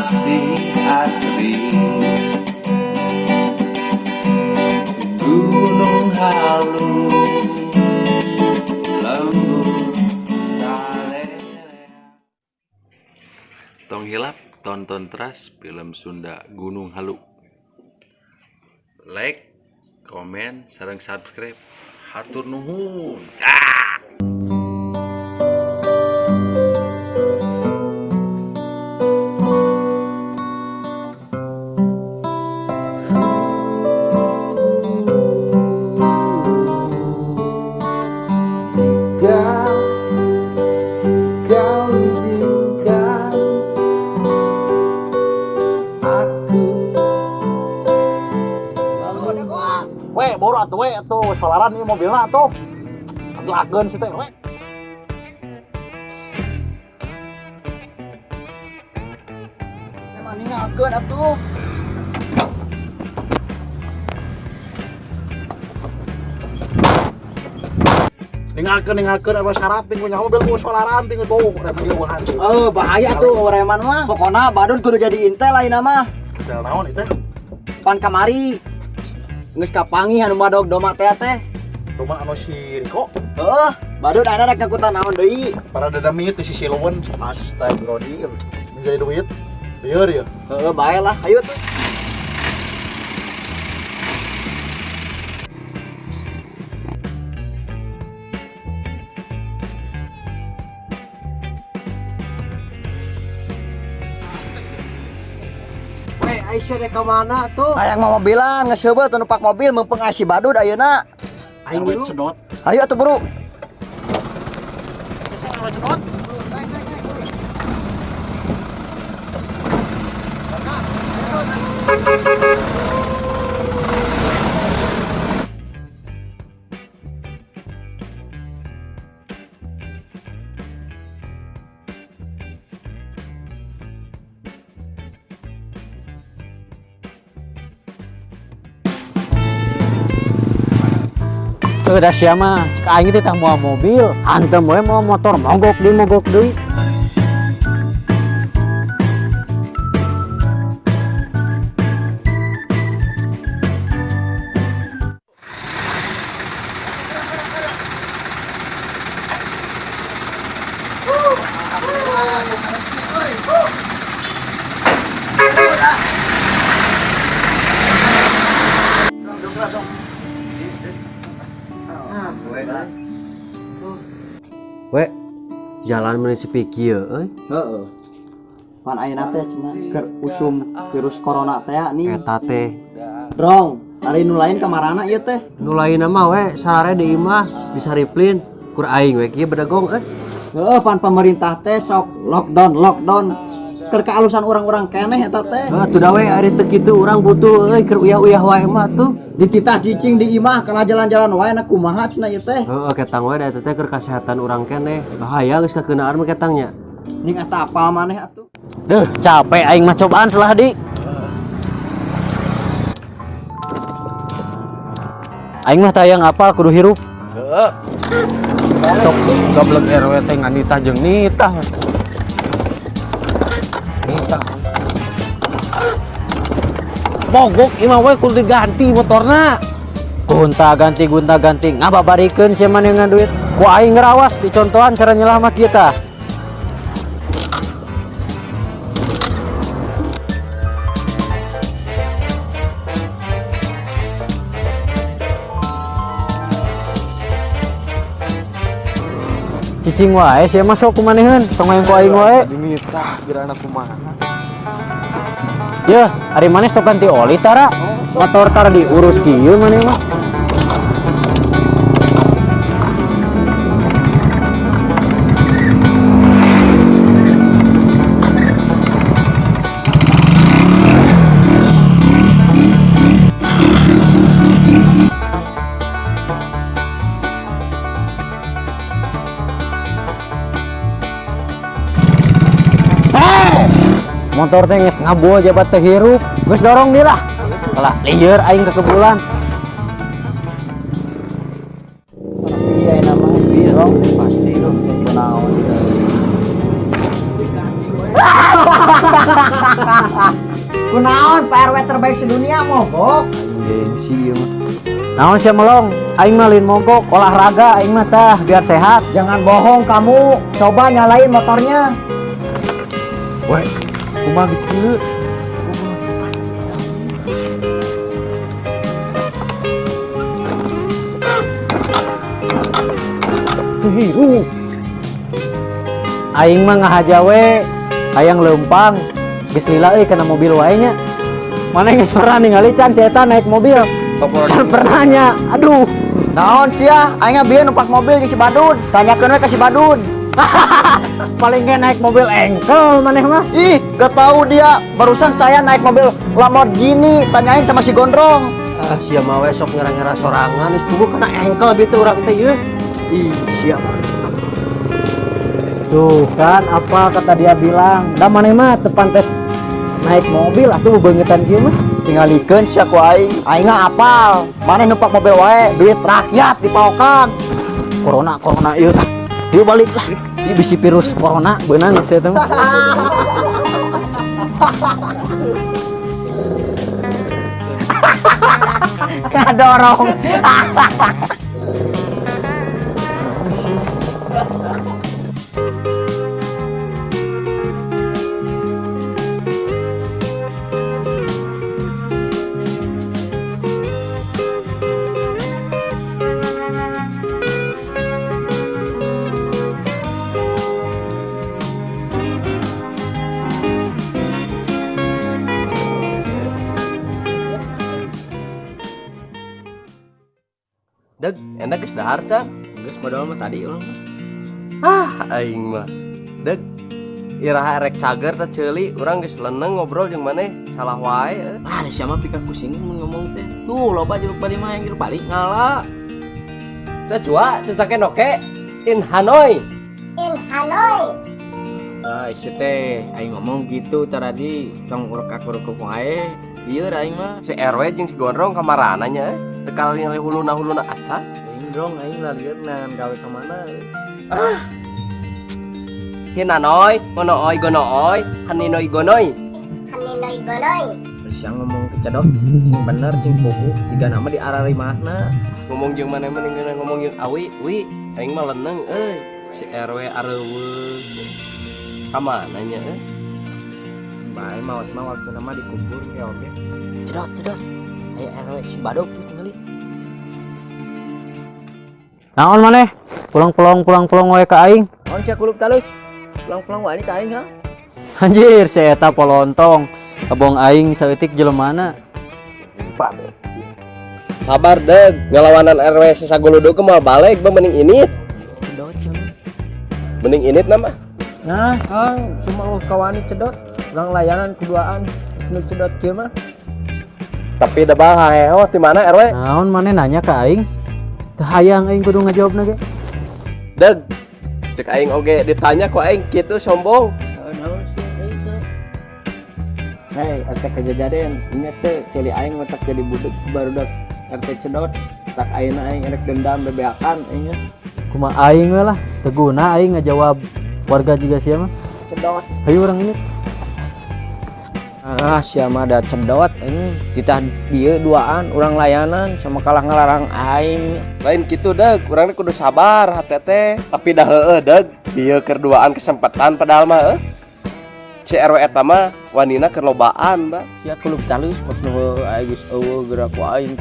Masih asri Gunung Halu lembut salele. Tong hilap tonton teras film Sunda Gunung Halu. Like, komen, sareng subscribe. Hatur nuhun. Ah! Jika kau izinkan aku. We, boro atuh we atuh solaran ieu mobilna atuh. Atuh si teh we. Emang ninggalkeun atuh. Ninggalkeun ninggalkeun anu sarap ting nyaho mobil ku solaran ting tuh rek eueuhan. Oh, bahaya tuh reman mah. Pokona badun kudu jadi intel ayeuna mah. Intel naon itu? Pan kamari. Geus kapanggih anu madog doma teh teh. Doma anu si Riko. Heuh, badun ayeuna rek ngakutan naon deui? Para dadamit di sisi lewen. Astagfirullahaladzim. Menjadi duit. Lieur ya. Heuh, bae lah. Ayo tuh. Aisyah rek ka mana tuh? Hayang mau mobilan geus heubeut numpak mobil mumpung aya si badud ayeuna. Aing cedot. Ayo atuh buru. Geus cedot. Udah sia mah, cek aing teh tah moal mobil, hantem we moal motor, mogok deui mogok deui. We, jalan meuni sepi kieu euy. Heeh. Pan ayeuna teh cenah keur usum virus corona teh nih. Eta teh. Rong, ari nu lain ka marana ieu teh? Nu lainna mah we sarare di imah disariplin kur aing we kieu bedegong euy. Heeh, pan pemerintah teh sok lockdown lockdown keur kaalusan urang-urang keneh eta teh. Heuh atuh da we ari teu kitu urang butuh euy keur uyah-uyah wae mah tuh. Dititah cicing di imah kalah jalan-jalan wae na kumaha cenah ieu teh. Heeh, ketang wae da eta teh keur kasehatan urang keneh. Bahaya geus kakeunaan mah ketangnya. Ning eta apal maneh atuh. Duh, capek aing mah cobaan selah di. Aing mah tayang apal kudu hirup. Heeh. Tok gablek RW teh ngan nitah jeung nitah. Nitah. Mogok imah we kudu diganti motorna. Gonta ganti gonta ganti ngababarikeun sia maneh ngan duit. Ku aing ngerawas dicontohan cara nyelah mah kita. Cicing wae sia mah sok kumaneheun tong hayang ku aing wae. Nitah geurana kumaha. Yeuh, ari maneh sok ganti oli tara. Motor tara diurus kieu maneh mah. Motor teh geus ngabul jabat teh hirup, geus dorong deui lah. Kalah lieur aing ke kebulan. Iya nama Sepi rong pasti rong. Kunaon. Kunaon Pak RW terbaik sedunia mogok. Gengsi ieu mah. Naon sia melong? Aing mah lain mogok, olahraga aing mah tah biar sehat. Jangan bohong kamu, coba nyalain motornya. Weh, kumaha geus kieu? Teu hirup. Aing mah ngahaja we, hayang leumpang. Geus lila euy kana mobil wae nya. Mana geus pernah ningali can si eta naik mobil? Can pernah nya. Aduh. Naon sia, aing bieu numpak mobil jeung si Badun. Tanyakeun we ka si Badun. Paling ge naik mobil engkel maneh mah. Ih, gak tahu dia. Barusan saya naik mobil Lamborghini, tanyain sama si Gondrong. Ah, sia mah we sok ngera-ngera sorangan geus puguh kana engkel bieu teh urang teh yeuh. Ih, sia mah. Tuh kan apa kata dia bilang, da maneh mah teu pantes naik mobil atuh beungetan kieu mah. Tingalikeun sia ku aing. Aing mah apal. Maneh numpak mobil wae, duit rakyat dipaokan. Corona corona ieu tah. Yuk balik lah. Ieu bisi virus corona beunang sia teh mah. Ngadorong. Deg, enak geus dahar can. Geus padahal mah tadi urang mah. Ah, aing mah. Deg, iraha erek cager teh ceuli, urang geus leneng ngobrol jeung maneh, salah wae euy. Ah, ada siapa pika pusing mun ngomong teh. Tuh, loba jeruk bali mah yang jeruk bali ngala. Teh cua, cecake noke in Hanoi. Nah, isi teh aing ngomong gitu tadi tong urek-urek wae. Lieur aing mah. Si RW jeung si Gondrong kamarana nya euy. Teu kalingali huluna-huluna acan. Aing dong aing lalieur nan gawe ka mana. Hinanoi, ngonooi gonooi, haninoi gonoi. Bisa ngomong ke cedok, cing bener cing pugu, tiga nama di arah rimahna. Ngomong jeung maneh mah ngeunah ngomong jeung awi, wi, aing mah leneng euy. Si RW areuweung. Kamana nya euy? Bae maot mah waktu nama dikubur ya oke. Cedot, cedot. Ayo RW si Badok tuh tingali. Naon maneh? Pulang-pulang pulang-pulang wae ka aing. Naon sia kulup talus? Pulang-pulang wae ka aing ha. Anjir, si eta polontong. Kabong aing saeutik jelemana. Sabar deg, ngelawanan RW sesaguludu ke moal balik, bah mending init. Cedot cenah. Mending init nama. Nah, Kang, cuma lu kawani cedot. Urang layanan keduaan nu cedot kieu mah. Tapi da bang haeo di mana RW? Naon maneh nanya ka aing? Teu hayang aing kudu ngajawabna ge. Deg. Cek aing oge ditanya ku aing kitu sombong. Naon sih aing teh? Hei, RT kejadian, inget teh, celi aing otak jadi budek barudak RT cedot, tak ayeuna aing erek dendam bebeakan aing nya. Kumaha aing we lah, teu guna aing ngajawab warga juga sia mah. Cedot. Hayu urang ini. Ah, siapa ada cedot ini kita dia duaan orang layanan sama kalah ngelarang aing. Lain kitu deg, urang teh kudu sabar hate teh. Tapi dah heueuh deg, dieu keur duaan kesempatan padahal mah euy. Si RW eta mah wanina keur lobaan, Bah. Sia kulub talus pas nu aing geus eueuh geura ku aing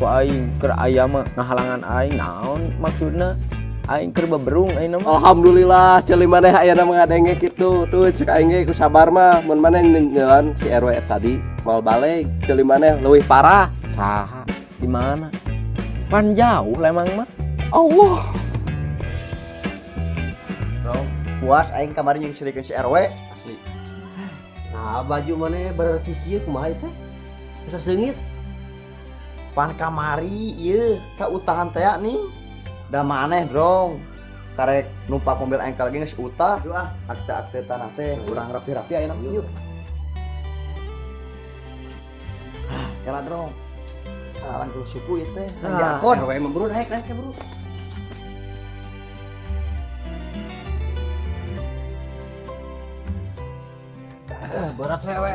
keur aya mah ngahalangan aing naon maksudna aing keur beberung aing mah. Alhamdulillah ceuli maneh ayeuna mah ngadenge kitu. Tuh cek aing ge ku sabar mah mun maneh nyelan si RW tadi moal balik ceuli maneh leuwih parah. Saha di mana? Pan jauh lemang mah. Allah. Puas aing kemarin yang cerikeun si RW. Asli. Nah, baju maneh bersih kieu kumaha teh? Bisa seungit. Pan kamari ieu kautahan teh nih. Da maneh, Drong. Karek numpak mobil engkel ge geus utah. Yuk ah, akte-akte tanah teh urang rapi-rapi ayeuna mah yuk. Ah, kela Drong. Saran ku suku ieu teh. Nah, Nah, RW mah buru naik naik buru. Berat we.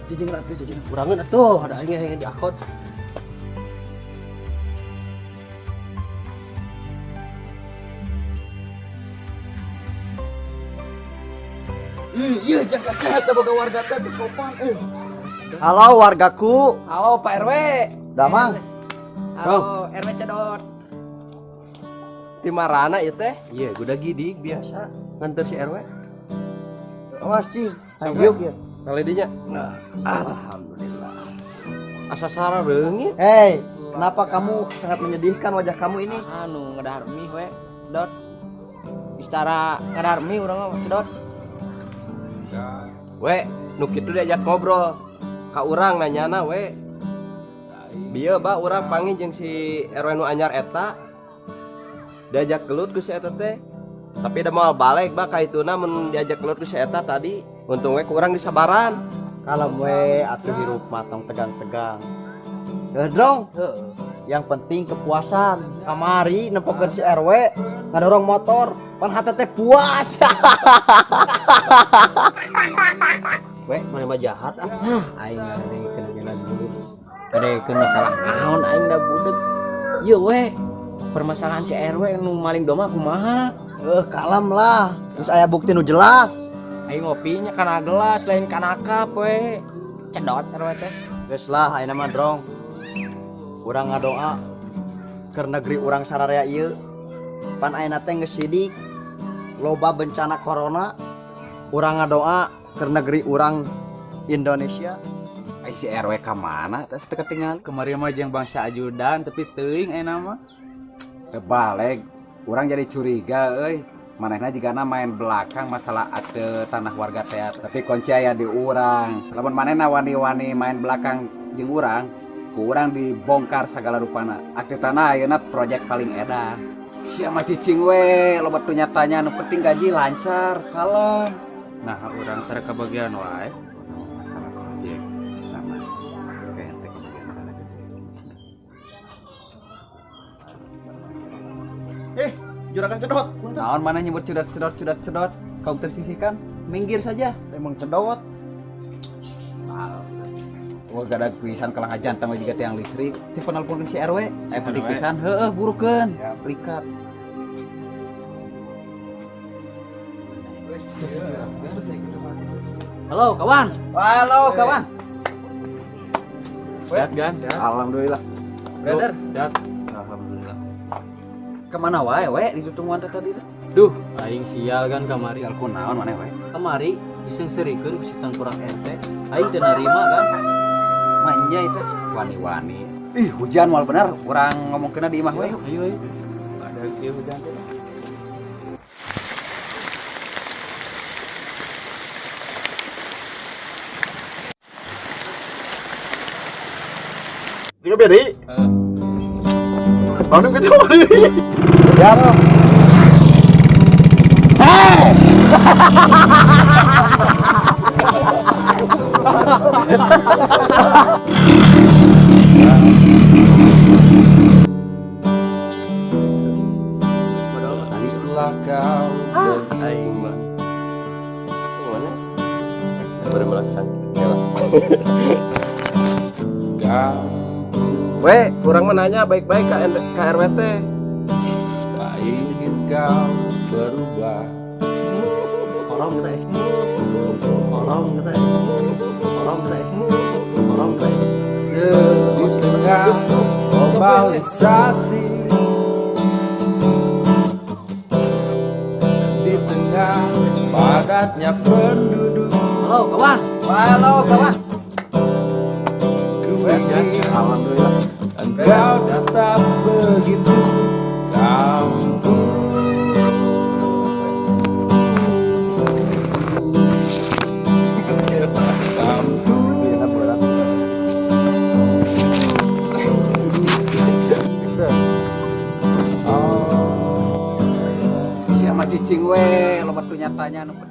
Jijing atuh jijing. Kurangan atuh, ada aing yang diakon. Iya, jangan kata boga warga teh sopan. Halo wargaku. Halo Pak RW. Damang. Halo RW Cedot. Di marana ieu teh? Iya, guda gidig biasa nganter si RW. Awas cing, hayuk ya. Kali dinya. Nah, alhamdulillah. Asa sara reungit. Hei, kenapa kamu sangat menyedihkan wajah kamu ini? Anu ngedahar mie we, Cedot. Istara ngedahar mie urang mah Cedot. We, nu kitu diajak ngobrol. Ka urang nanyana we. Bieu ba urang panggil jeung si RW nu anyar eta. Diajak gelut ku si eta teh. Tapi da moal balik ba ka ituna mun diajak gelut ku si eta tadi. Untung we ku urang disabaran. Kalem we atuh hirup mah tong tegang-tegang. Dong. Yang penting kepuasan. Kamari nempokeun si RW ngadorong motor, pan hate teh puas. We, mana mah jahat ah. Aing ngadekeun jalan budeg. Ngadekeun masalah naon aing da budeg. Ieu we permasalahan si RW nu maling domba kumaha? Kalem lah. Terus aya bukti nu jelas. Aing ngopinya kana gelas lain kana cup we. Cedot RW teh. Geus lah ayeuna mah drong. Urang ngadoa keur negeri urang sararea ieu. Pan ayeuna teh geus sidik loba bencana corona. Urang ngadoa keur negeri urang Indonesia. Ai si RW ka mana teh teu ketinggalan. Kemarin mah jeung bangsa ajudan tapi teuing ayeuna mah. Kebalik, urang jadi curiga euy. Manehna jigana main belakang masalah akte tanah warga teh, tapi kunci aya di urang. Lamun manehna wani-wani main belakang jeung urang, ku urang dibongkar sagala rupana. Akte tanah ayeuna project paling edan. Sia mah cicing we, loba tu nyatanya nu penting gaji lancar, kalem. Nah, urang teh kebagian wae. Masalah project sama kayak teh kebagian tanah gede. Juragan Cedot. Naon mana nyebut cedot cedot cedot cedot, kau tersisihkan, minggir saja. Emang cedot. Wah, gak ada pisan kalah jantang juga tiang listrik. Cek nelpon si RW, penting pisan, heueuh burukeun. Plikat. Halo kawan. Halo kawan. Sehat kan? Alhamdulillah. Brother, sehat. Alhamdulillah. Kemana wae we ditutungguan teh tadi teh? Duh, aing sial kan kamari. Sial kunaon maneh we? Kamari diseungseurikeun ku si tangkurak ente. Aing teu narima kan. Manya itu wani-wani. Ih, hujan moal bener urang ngomongkeunna di imah we. Ayo ayo. Ada ieu hujan teh. Tiga beri. Bandung gitu. Ya. Hey! Setelah kau Aing mah. Mana? Baru melak cantik. We, kurang mah nanya baik-baik ke RW teh. Tak ingin kau berubah. Korong teh. Korong teh. Korong teh. Korong teh. Di tengah globalisasi, di tengah padatnya penduduk. Halo kawan. Halo kawan. Ku ingin Alhamdulillah. engkau tetap begitu kampung. Siapa cicing we, loba tu nyatanya nu penting.